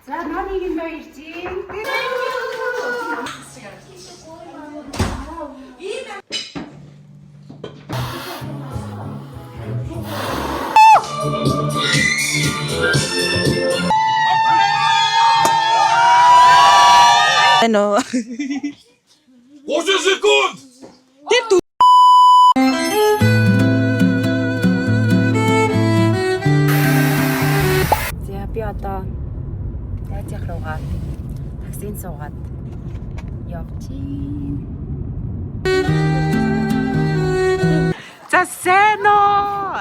За, номыг нь ирж байна. Нөө. 30 секунд. Тэр За, би одоо найзынх руугаа таксинд суугаад явж байна. За, сайн уу?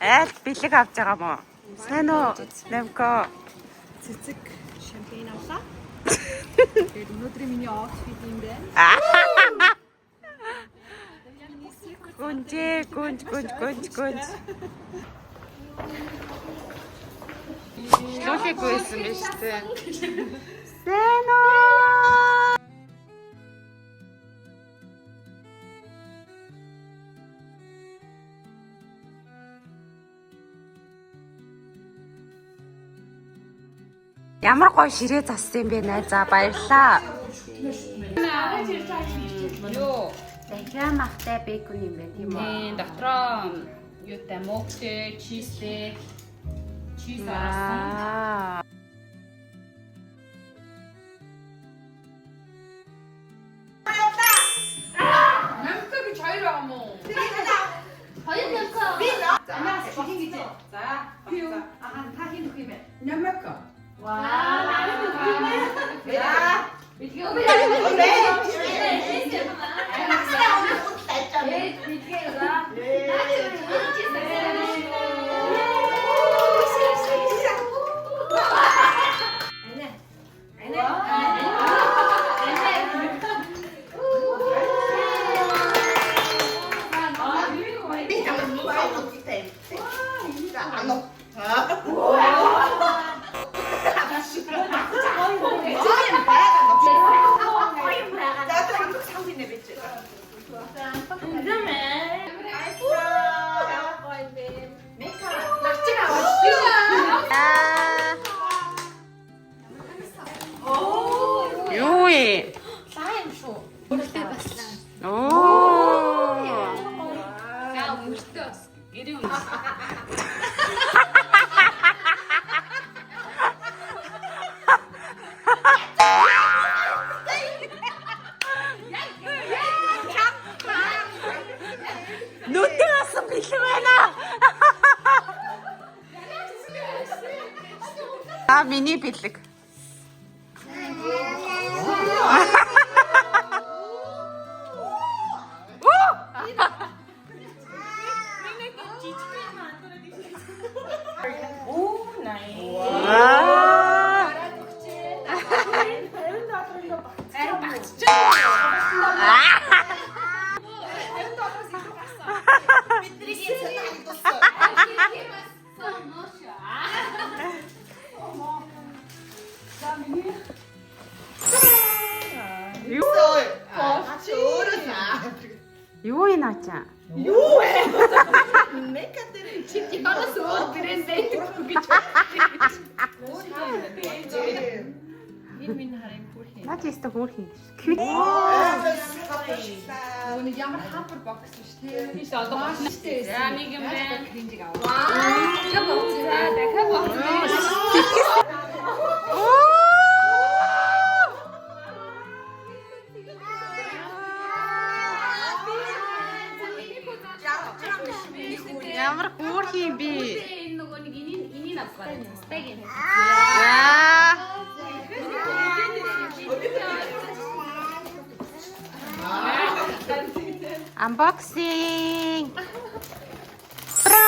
Айл бэлэг авч байгаа мó? Сайн уу? Намко. Цэцэг шампейн авлаа. Тэгээд өнөөдрийн миний outfit юм байна. Гүнжээ, гүнж, гүнж, гүнж, гүнж. Лүүлээгүй байсан биз дээ. Сайн уу? Ямар гоё ширээ зассан юм бэ найзаа, баярлаа. Юу? Дахиад махтай бейкон юм байна, тийм үү? Тийм, дотроо юутай мөөгтэй, чизтэй, чиз оруулсан. Аа. Намка гэж хоёр байгаа мó? Хоёр намка. Би анаас хин гэж. За. Би юу? Аа, та хин нөх юм бэ? Намако. Аа, намайг нөх юм бэ? За. Юу вэ? Лайм шүү. Мөртэй баслаа. Оо. За, мөртөө бас гэрээ үнэс. Нүдэн асан бэлэг байна. А, миний бэлэг. Аа. Юу вэ наача? Яраас өөр брэнд байдаг гэж. Энэ минь харин бүрхэн. Наач яста хөөрхөн. Cute. Нөгөө ямар hamper box биш тий. Тийш одоо Маш тий. За, нэг юм байна. Кринжиг аваа. За, дахиад боцсон. Ямар хөөрхөн юм бэ? Энэ нөгөө нэг энийг энийг авах байна. Цастайг юм. Аа. Unboxing. Бра!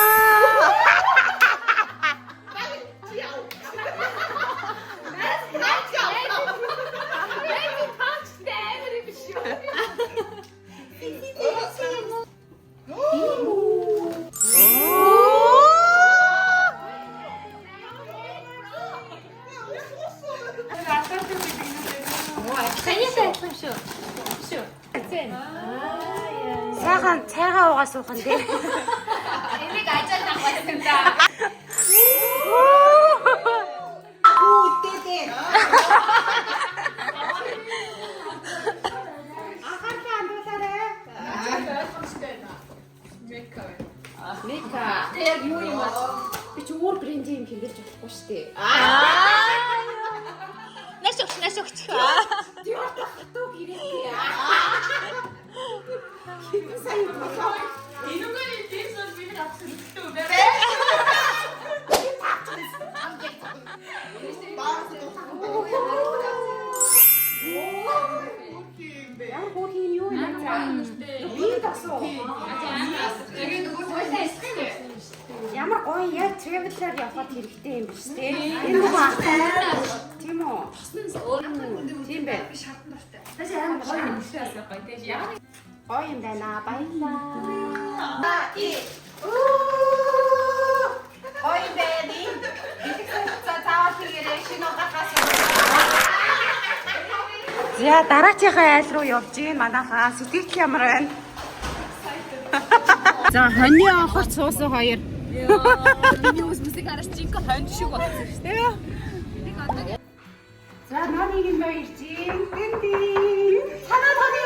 Таньятай адилхан шүү. Шүү. Сайхан цайгаа уугаа суух нь тий. Энийг ажаал авах байсан да. болохгүй шүү дээ. Маш өгч, маш өгч. Хатуу гэрээтэй. Хэдэн сая юм болоо? Энүүгээр дээс бол би нэг авсан хэрэгтэй үү? Ямар хөөрхөн юм юу юм бэ? Би тасуу. Тэгээд нөгөө туйлаа эсэх юм. Ямар гоё яг traveler явахад хэрэгтэй юм биш үү? Энэ нөгөө ах. Тийм үү? Тийм байна. Би шатан дуртай. Тааш амар гоё юм шиг байсан гоё тийм. Яг Гоё юм байна. Баярлалаа. Гоё юм байна. Бэлэг солилцоо заавал хийгээрэй. Шинэ угаахаас. За дараачихаа айл руу явж гин манайхаа сэтгэл ямар байна? За хоньны онхорт суусан хоёр. миний ус мөсийг хараж жинхэнэ хонь шиг болсон шүү дээ. За номыг нь баярж гин. Гэнди. Санаа таны.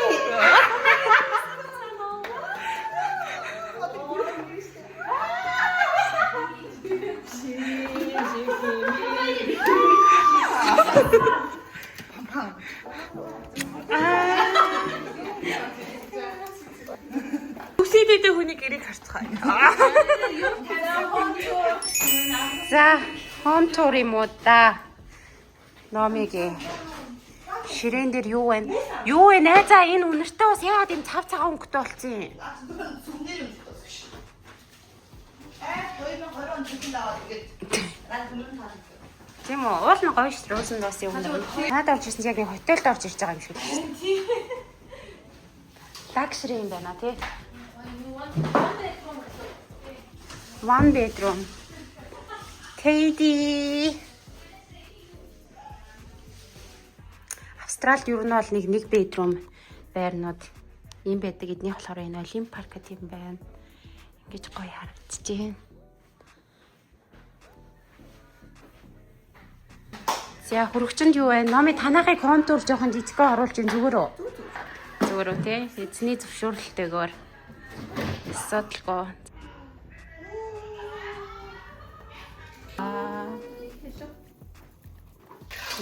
Үсэдэдээ хүний гэрийг харцгаая. За home tour юм уу да. Номыг ширээн дээр юу вэ? Юу вэ найзаа энэ үнэртэй бас яагаад ийм цав цагаан өнгөтэй болсон юм? Сүмнэр юм шиг. Аа 2020 он жилийн даваад ингээд наад өмнө таалагдсан. Тийм үү? Уул нь гоё шүү дээ. Уусан даас юм. Наад орж ирсэн чинь яг нэг хотелд орж ирж байгаа юм шиг л шүү дээ. Luxury юм байна тий. One bedroom. Katie. Австралид ер нь бол нэг bedroom байрнууд юм байдаг. Эдний болохоор энэ Олимп парк гэдэг юм байна. Ингэж гоё харагдчихээн. За хөрөгчөнд юу вэ? Номи танахыг контур жоохон жижигхэн оруулж ин зүгээр үү? Зүгээр үү те? Эзний зөвшөөрлөлтэйгээр. Асуудалгүй. Аа.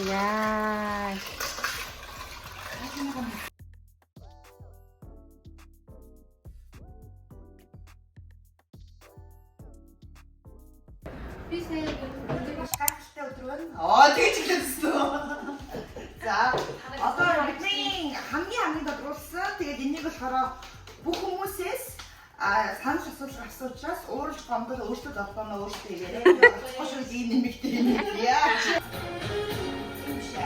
Яа. Би сая Гайхалтай өдөр байна. Аа тэгж хэлсэн. За одоо бидний хамгийн хамгийн тодруулсан. Тэгээд энийг болохоор бүх хүмүүсээс а санал асуулга авсан учраас ууралж гомдол өөртөө зовлооноо өөртөө хийгээрэй. Болохгүй шүү ийм нэмэгтэй юм. Яа. Юм шиг.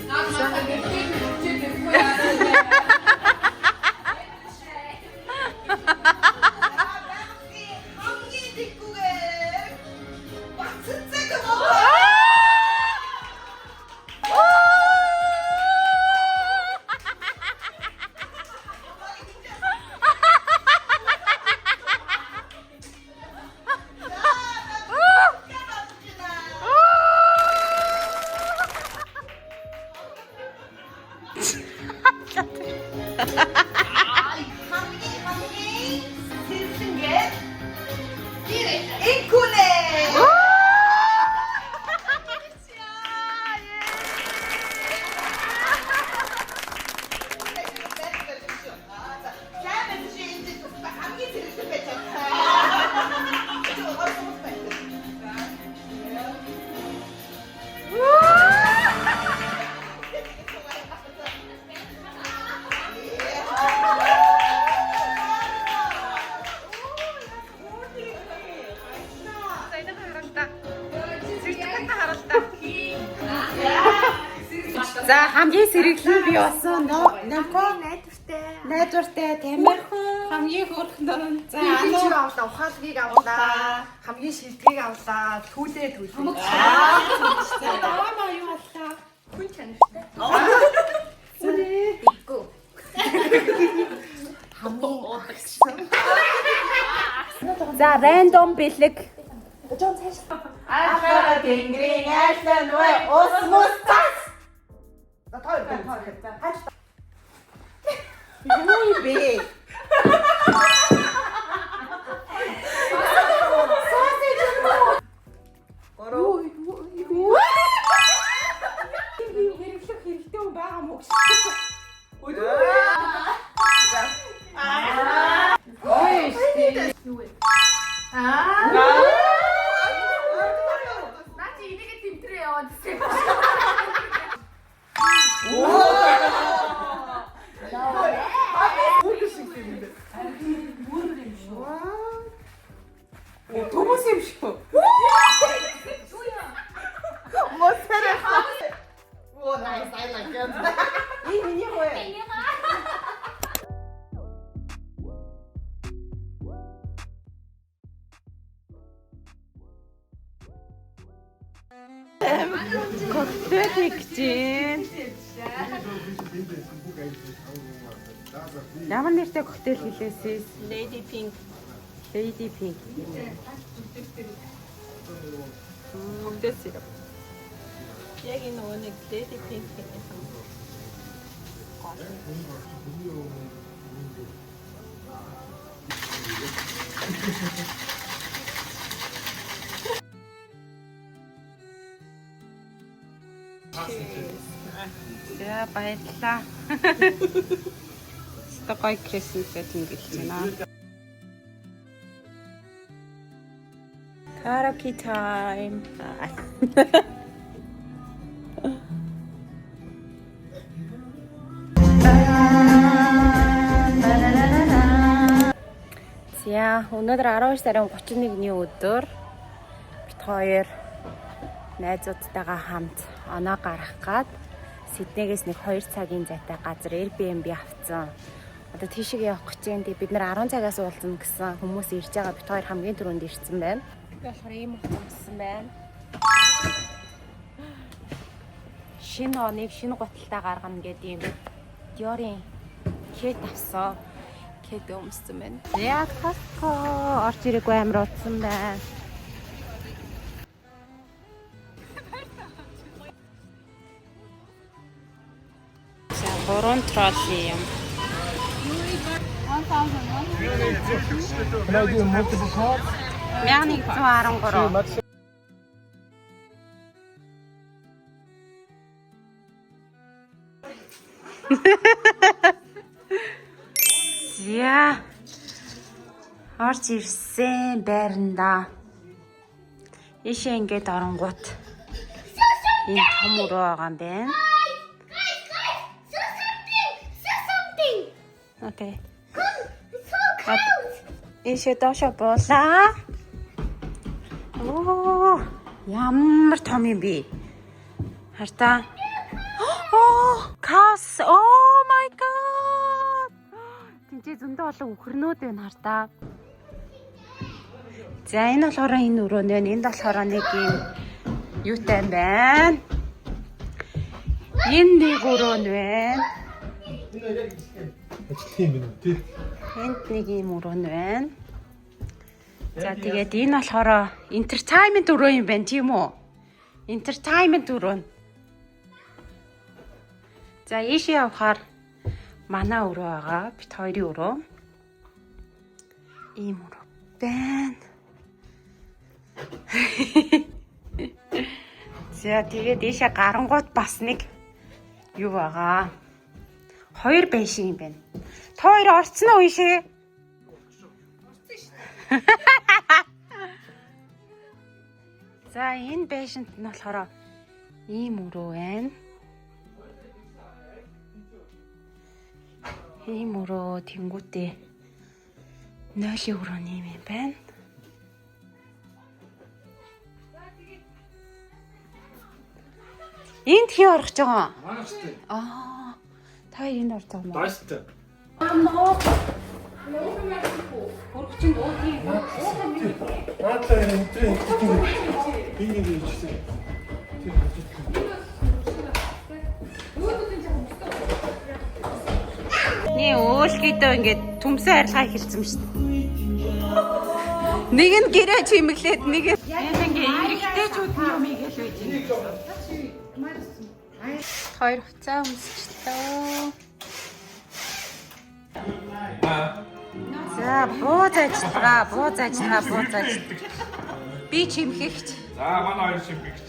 Наад махаа гэртээ хичээд ирэхгүй яа. Хамгийн тэггүйгээр баццаг болоо. Хамгийн хамгийн сэрсэнгээ Инкүнэ. Сайн байсан чи энэ хамгийн сэрсэн байж чадсан. Чи гол байсан. За хамгийн сэргэлэн би болсон. Намко Найдвартай. найдвартай тамирхан хамгийн хөөрхөн. За Хамгийн чиг авлаа, ухаалгийг авлаа, хамгийн шилдгийг авлаа, түүлээ түүлээ. даваа юу боллоо? Хүн чанартай. За random бэлэг. Ахаа тэнгэрийн айлан вэ ус мус цас. За тоо тоо тоо. Хаач. Юу юм бэ? Коктейл хийх гэж байна. Ямар нэртэй коктейл хийлээсэй? Lady Pink. Lady Pink. Коктейл сироп. Яг энэ нөгөө нэг Lady Pink гэх юм. За, баярлалаа. Өстой гоё Christmas тэмдэглэж байна. Karaoke time. За, өнөөдөр 12 сарын 31-ний өдөр бид хоёр найзуудтайгаа хамт оноо гаргах гад Сиднейгээс нэг 2 цагийн зайтай газар Airbnb авцсан. Одоо тийшээ явах гэж байна. Тэгээ бид нар 10 цагаас уулзна гэсэн хүмүүс ирж байгаа. Бид хоёр хамгийн түрүүнд ирсэн байна. Би болохоор ийм утсан байна. Шинэ оныг шинэ гуталтай гаргана гэдэг юм Dior-ийн кет авсан. Кэд өмссөн байна. Яг Costco орж ирээгүй амар утсан байна. За, гурван тролли юм. Can I do multiple cards? 1113. За. Орж ирсэн байранда. Ийшээ ингээд оронгууд энэ том өрөө байгаа юм байна. Guys, guys, say something. Say something. Окей. Come, it's so cold. Ийшээ доошо буулаа. Оо, ямар том юм бэ? Хартаа. Оо, кас. Oh my god. Тинчээ зөндөө олон үхэрнүүд байна хартаа. За, энэ болохоор энэ өрөө нэ. Энд болохоор нэг юм юутай юм байна. Энэ нэг өрөө нь байна. Ажил юм байна тий. Энд нэг юм өрөө нь байна. За, тэгээд энэ болохоор entertainment өрөө юм байна, тийм үү? Entertainment өрөө. нь. За, ийшээ явахаар манай өрөө байгаа. Бит хоёрын өрөө. Ийм өрөө байна. За, тэгээд ийшээ гарангуут бас нэг юу байгаа. Хоёр байшин юм байна. Та хоёр орцсон уу ийшээ? За, энэ байшинд нь болохоор ийм өрөө байна. Ийм өрөө тэнгүүтээ нойлын өрөө нь ийм юм байна. Энд хий орох гэж байгаа юм? Манай штэ. Аа. Та хоёр энд орж байгаа юм уу? Дайстай. Наадлаа энэ өдрийн би нэг хийчихсэн. Тэр Ни өөлгийдөө ингээд төмсөн арилгаа эхэлсэн шүү дээ. Нэг нь гэрээ чимэглээд нэг нь энэ ингээд эрэгтэйчүүд нь юм игээл байж байна. Хоёр хувцас өмсчлөө. За, бууз ажиллагаа, бууз ажиллагаа, бууз ажиллагаа. Би чимхэгч. За, манай хоёр шимпигч.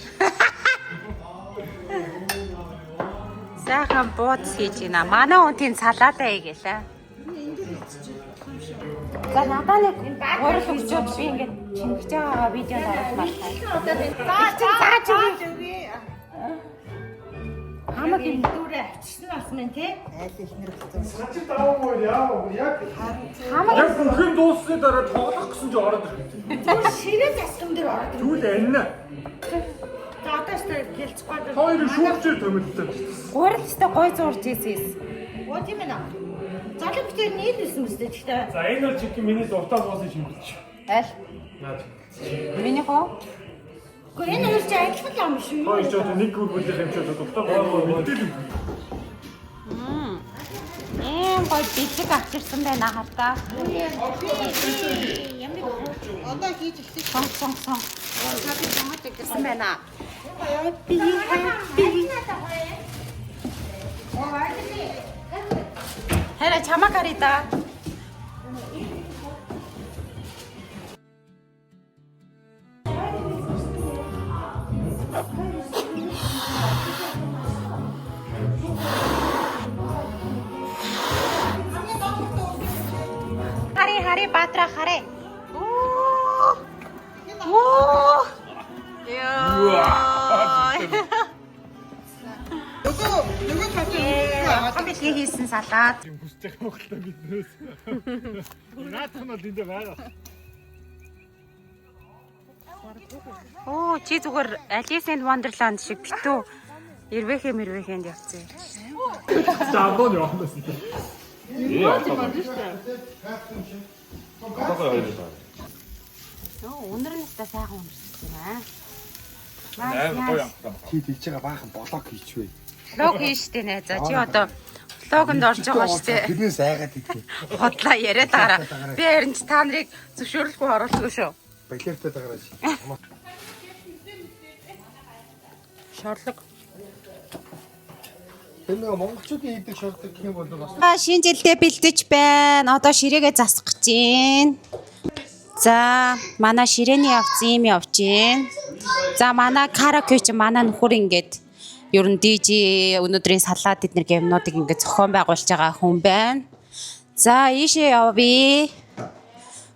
Сайхан бууз хийж байна. Манай хүн тийм салаатаа хийгэлээ. За, надаа нэг гурил өгчөөд би ингээд чимхэж байгаагаа видеонд оруулмаар. За, зааж өгье. Хамаг юм Дүүрээ авчирсан болсон байна тий. Чи даваагүй яа яг хамаг яг бүх юм дууссаны дараа тоглох гэсэн чи ороод ирэх. Ширээ засган дээр ороод ирнэ. Тэгвэл анна. За, одоо ч гэлцэхгүй. Хоёр шүүгчээр томилтой. гурил өстой гой зурж ийсээс. Оо, тийм ээ. Залуу битэр нийлсэн мэт гэхдээ. За, энэ бол чиг миний зуртаа буусан шимбэлч. Аль? Наад. Миний хоо? Гэхдээ энэ хоёр чинь Хоёр ч одоо нэг гүр бүлэх юм чи одоо дуртай гоо гоо мэдээлэл. Ийм гоё бэлэг авчирсан байна хартаа. Одоо хийж эхлэх. Сон сон сон. Гэсэн байна. Happy happy. Хайра чамаа карита. Хари хари баатра хари. Оо. Оо. Яа. Нөгөө нөгөө талын Хон бэлгийн хийсэн салат. Юм хүсэж байгаа хөлтөө биднээс. Наадах нь бол энд байгаа. Оо, чи зүгээр Alice in Wonderland шиг битүү ирвэхэ мэрвэхэнд явцсан. За одоо нь явах байсан. Оо, өнөр нь та сайхан өмссөн юм аа. Амар гоё юм. Чи тэгж байгаа баахан блог хийчихвээ. Влог хийн штэ найзаа. Чи одоо влогонд орж байгаа штэ. Тэрнээс айгаад идэх. Бодлаа яриад байгаараа. Би харин ч та нарыг зөвшөөрлгүй оруулахгүй шүү. Балертай дагараа. Шорлог. Тэр нэг монголчуудын хийдэг шордог гэх юм бол бас А шинэ жилдээ бэлдэж байна. Одоо ширээгээ засах гэж байна. За, манай ширээний явц ийм явж байна. За, манай караоке чи манай нөхөр ингээд ер нь DJ өнөөдрийн салаад эднэр гэмнуудыг ингээд зохион байгуулж байгаа хүн байна. За, ийшээ явъя.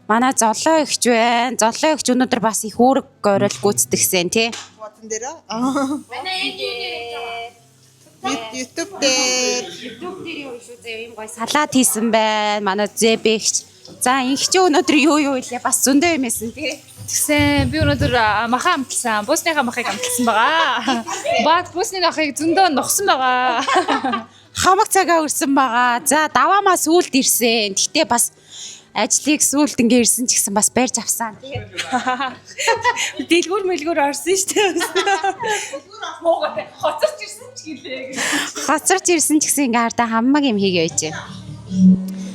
Манай золоо ихч байна. Золоо ихч өнөөдөр бас их үүрэг горил гүйцэтгэсэн тий. Бодон дээр. Манай YouTube дээр YouTube дээр юу шүү зөө юм гоё салат хийсэн байна. Манай зэбэгч. За инх чи өнөөдөр юу юу илээ бас зөндөө юм эсэн тий. Тэгсэн би өнөөдөр маха амталсан. Буусныхаа махыг амталсан байгаа. Бат буусны махыг зөндөө нухсан байгаа. Хамаг цагаа өрсөн байгаа. За даваамаа сүулт ирсэн. Гэтэ бас ажлыг сүулт ингээ ирсэн ч гэсэн бас барьж авсан тий. Дэлгүүр мэлгүүр орсон шүү дээ. Муугатай хоцорч ирсэн ч гэлээ. Хоцорч ирсэн ч гэсэн ингээ хардаа хамаг юм хийгээ байж.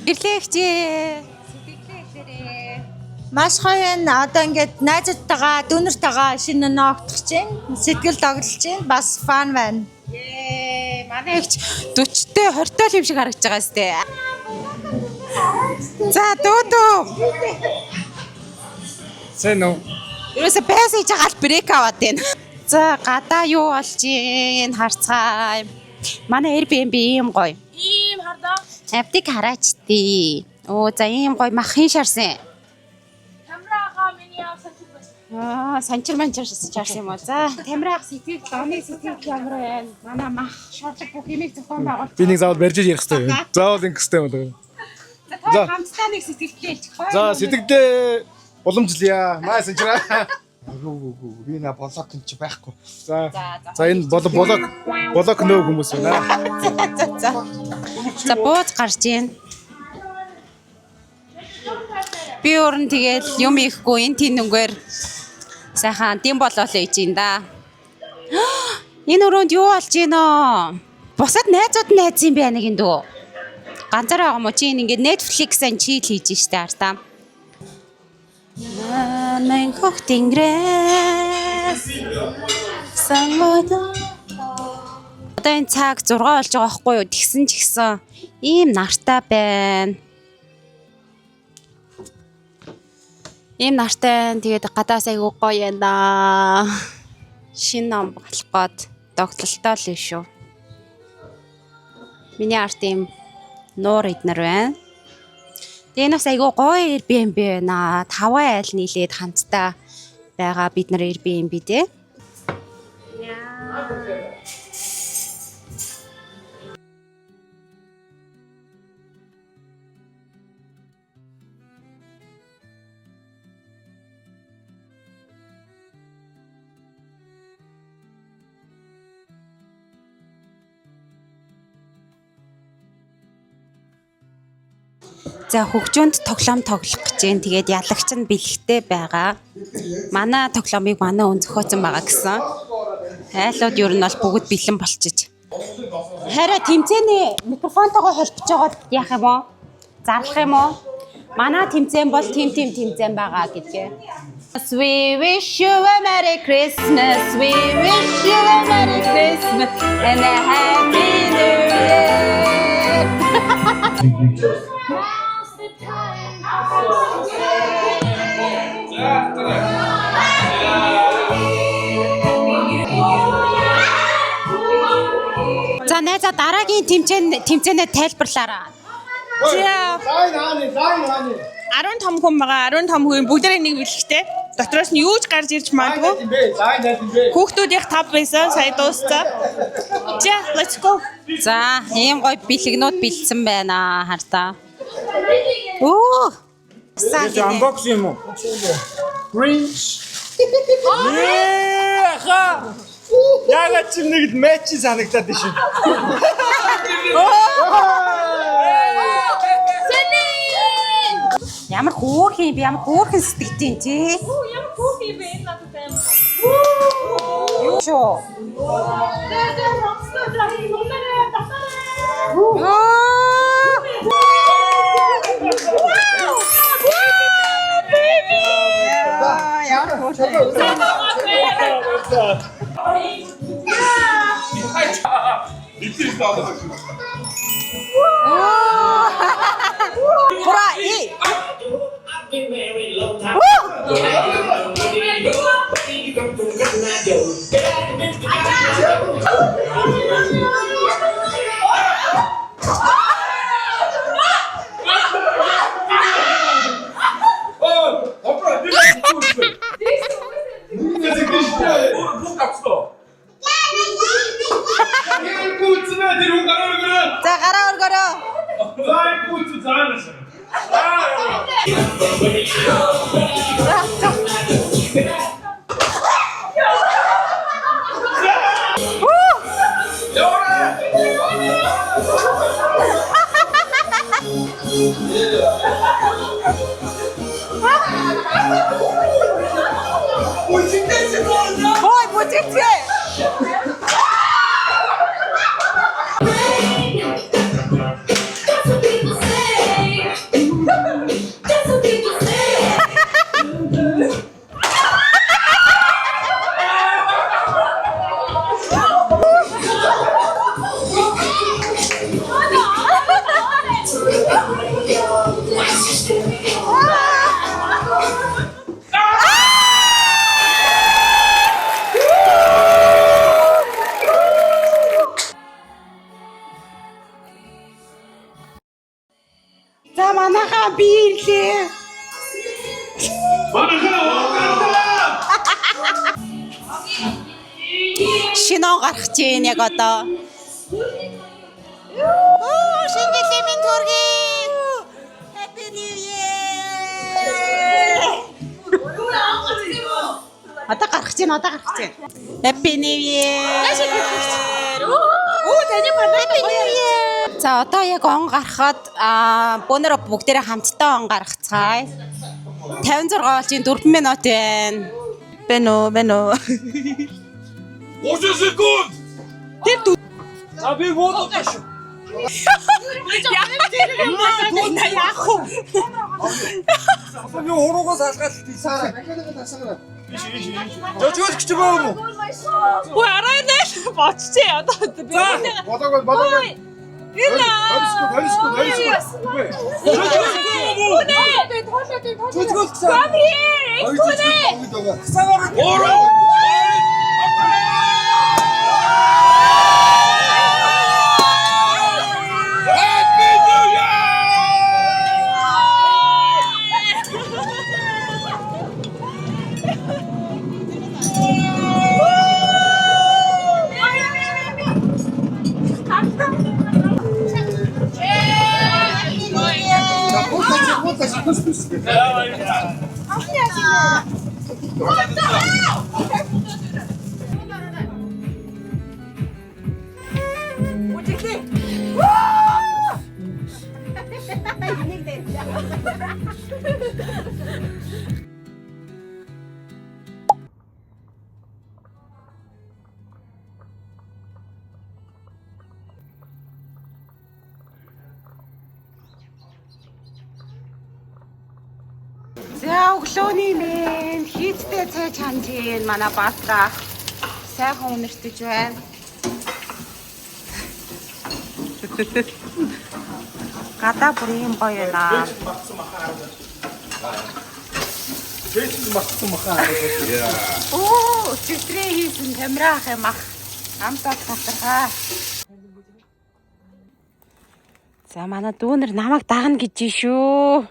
Ирлээ ихчээ. Сэтгэлээ хэлээрээ. Маш гоё байна. Одоо ингээд найзуудтайгаа, дүүнэртэйгээ шинэ нөө огтох чинь, сэтгэл тоглож чинь бас фан байна. Ээ, манай ихч 40-тэй 20-той л юм шиг харагдаж байгаа сте. За дүү дүү. Сайн уу? Ерөөсө байс хийж байгаа л брейк аваад байна. За гадаа юу болж ийн харцгаая. Манай Airbnb ийм гоё. Ийм хардаа. Авдыг хараач тий. Оо за ийм гоё махын шарсан. Тамраага миний авсан ч бас. Аа санчир манчир шарсан юм уу. За тамираах сэтгэл лооны сэтгэл ямар байна. Манай мах шорлог бүх юмыг зохион байгуулж. Би нэг заавал барьж ярих хэрэгтэй юм. Заавал ингэх хэрэгтэй юм байна. За хамтдаа нэг сэтгэлдээ хэлчих. За сэтгэлдээ уламжлая. Маа санчраа. үгүй үгүй би на блог энэ чи байхгүй. За. За энэ болог болог болог нөө хүмүүс байна. За за. За бууз гарч ийн. Би өөр нь тэгэл юм ихгүй энэ тэнүнгээр сайхан дэм болоо л ээж юм да. Энэ өрөөнд юу болж гин оо? Бусад найзууд нь найз юм байна гин дүү. Ганцаараа байгаа мó чи энэ ингээд Netflix and chill хийж штэ артаа. Нэн хөх тэнгэрээс сангод. Одоо энэ цаг 6 болж байгаа байхгүй юу? Тэгсэн ч гэсэн ийм нартай байна. Ийм нартай байна. Тэгээд гадаас айгуу гоё байна. Шинэ ном болох гээд догтлолтой л шүү. Миний арт ийм нуур эднэр байна. Тэгээ энэ бас айгуу гоё Airbnb байна. Таван айл нийлээд хамтдаа байгаа бид нар Airbnb дээ. За хөгжөөнд тоглоом тоглох гэж байна. Тэгээд ялагч нь бэлэгтэй байгаа. Манай тоглоомыг манай хүн зохиоцсон байгаа гэсэн. Айлууд ер нь бол бүгд бэлэн болчих. Хараа тэмцээний микрофонтойгоо холбож байгаад яах юм уу? Зарлах юм уу? Манай тэмцээн бол тим тим тэмцээн байгаа гэдгээ. We wish you a Merry Christmas. We wish you a Merry Christmas and a Happy New Year. За найзаа, дараагийн тэмцээнээ тайлбарлаарай. За. 15 хүн байгаа. 15 хүн бүгдээрээ нэг бэлэгтэй. Дотроос нь юу ч гарч ирж магадгүй. Хүүхдүүдийнх 5 байсан. Сая дууссан. За, let's go. За, ийм гоё бэлэгнүүд бэлдсэн байна хартаа. Оо. Unbox юм уу? Grinch. Яха. Ягаад ч нэг л матч санагдаад байна шин. Ямар хөөрхөн юм бэ? Ямар хөөрхөн сэтгэдэг тий? Ямар хүүх юм бэ? Энэ надад амар. Юу шүү? За, за, сонсдоо. За, нуглаарай, татаарай. Хура и. За, гараа өргөрөө. Ой, бүжигцгээ. That's what people say. That's what people say. За, манайхаа би ирлээ. Шинэ он гарах чинь яг одоо. Оо, шинэ жилийн мэнд хүргэе. Happy New Year. Одоо гарах чинь, одоо гарах чинь. Happy New Year. Оо, таны манай Happy New Year. За, одоо яг он гарахад аа бөөнөрөө бүгдээрээ хамтдаа он гаргацгаая. 56 болж 4 минут байна. Бэнэ үү, бэнэ үү. 30 секунд. За, би буудах шүү. Яах вэ? Би уруугаас алгаад тийсаа. Жожгөлч юм уу? Ой, 12 болчихжээ. Одоо би Болоог болоог. Энэ 20 секунд, 20 секунд, 20 секунд. Жожгөлч. Come here. Экүнэ. Уруу. Happy New Year! Буудаж, буудаж. Өглөөний мэнд хийцтэй цай чанж гин манай баата. Сайхан үнэртэж байна. Гадаа бүр ийм гоё байна. Чэйж мартсан махан хараад. Оо, өчигдрээ хийсэн тамира ах юм ах. Амтаад татархаа. За манай дүүнер намайг дагна гэж шүү.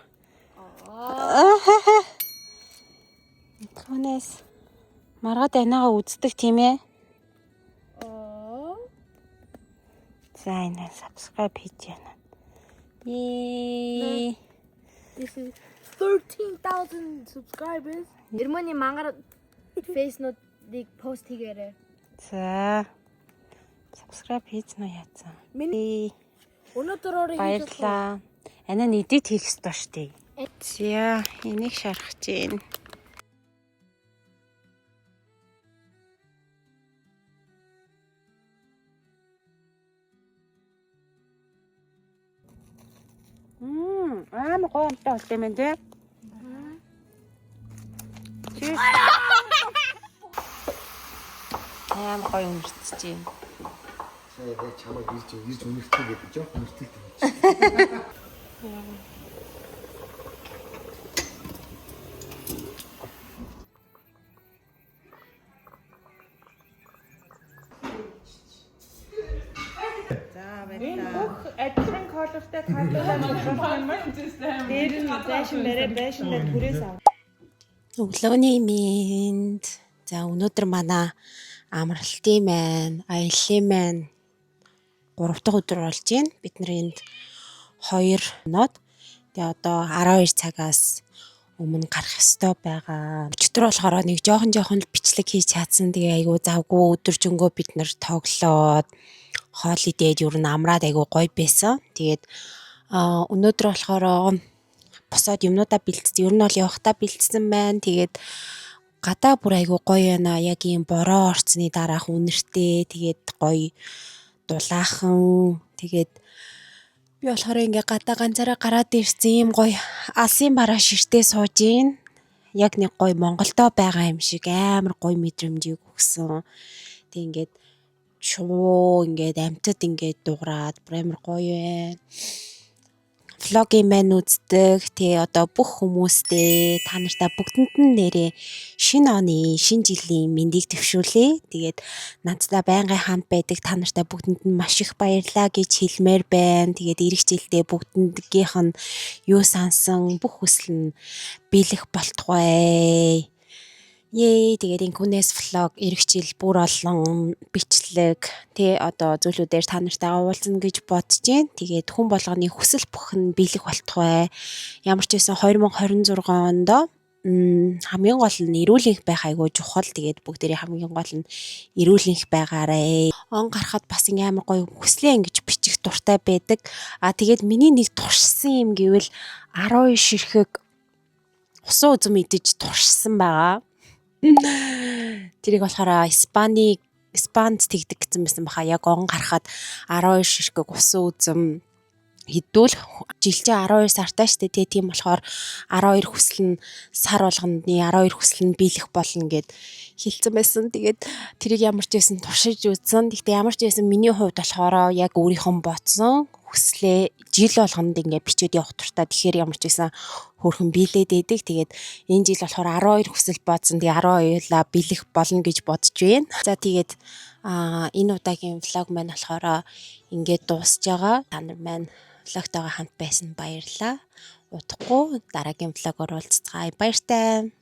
Түүнээс маргаад анаага үздэг тийм ээ. За энэ subscribe хийж яана. Ее. This is 13,000 subscribers. Ирмэний мангар face-нуудыг пост хийгээрэй. За. Subscribe хийж нөө яатсан. Миний Өнөөдөр өөрөө Баярлаа. Анаа нь эдит хийх ёстой шүү дээ. За, энийг шарах чинь. Амар гоё амттай болт юм байна те. Cheers. Амар гоё өмөртөж байна. Сая яг чамайг ирж үнэртэй гэдэг жоох үнэртэй юм. Энэ бүх адилхан колортой таарлаа дээр нь байшин барай байшин дээр түрээс ав. Өглөөний мэнд. За өнөөдөр манай амралтын маань, аяллаа маань 3 дахь өдөр болж байна. Бид нар энд 2 хоноод тэгээ одоо 12 цагаас өмнө гарах ёстой байгаа. Өчигдөр болохоор нэг жоохон жоохон л бичлэг хийж чадсан. Тэгээ айгүй завгүй өдөржингөө бид нар тоглоод хоол идээд ер нь амраад айгүй гоё байсан. Тэгээд өнөөдөр болохоор босоод юмнуудаа бэлтсэн. Ер нь бол явахдаа бэлтсэн байна. Тэгээд гадаа бүр айгүй гоё байна. Яг ийм бороо орцны дараах үнэртэй. Тэгээд гоё дулаахан. Тэгээд би болохоор ингээ гадаа ганцаараа гараад ирсэн ийм гоё алсын бараа ширтээ сууж гин. Яг нэг гоё Монголдо байгаа юм шиг амар гоё мэдрэмжийг өгсөн. Тэг ингээд чуу ингээд амьтад ингээд дуурайд бүр амар гоё байна. Vlog-ийн маань үздэг. Тэгээ одоо бүх хүмүүстэй та нартай бүгдэнд нь нэрээ шинэ оны, шинэ жилийн мэндийг төвшүүлье. Тэгээд надтай байнгын хамт байдаг та нартай бүгдэнд нь маш их баярлалаа гэж хэлмээр байна. Тэгээд ирэх жилдээ бүгднгийнх нь юу сансан бүх хүсэл нь биелэх болтугай. Ее, тэгээд инкүнээс vlog ирэх жил бүр олон бичлэг тий одоо зүйлүүдээр та нартай уулзна гэж бодож байна. Тэгээд хүн болгоны хүсэл бүх нь биелэх болтугай. Ямар ч байсан 2026 онд хамгийн гол нь эрүүл энх байх айгүй чухал. Тэгээд бүгдээрээ хамгийн гол нь эрүүл энх байгаарэ. Он гарахад бас ингээ амар гоё хүслээ ингэж бичих дуртай байдаг. А тэгээд миний нэг туршсан юм гэвэл 12 ширхэг усан үзэм идэж туршсан байгаа. Тэрийг болохоор Испанд тэгдэг гэсэн байсан баха. Яг он гарахад 12 ширхэг усан үзэм хэдүүл жилчээ 12 сартай штэ тий. Тийм болохоор 12 хүсэл нь сар болгоны 12 хүсэл нь биелэх болно гэд хэлсэн байсан. Тэгээд тэрийг ямар ч байсан туршиж үзсэн. Гэхдээ ямар ч байсан миний хувьд болохоор яг өөрийнхөө бодсон хүслээ жил болгонд ингээ бичээд явах туфтаа. Тэгэхээр ямар ч байсан хөөрхөн биелээд байдаг. Тэгээд энэ жил болохоор 12 хүсэл бодсон. Тэгээ 12-лаа биелэх болно гэж бодож байна. За тэгээд энэ удаагийн vlog маань болохоор ингээд дуусж байгаа. Та нар маань vlog-тойгоо хамт байсан баярлалаа. Удахгүй дараагийн vlog-оор уулзцгаая. Баяртай.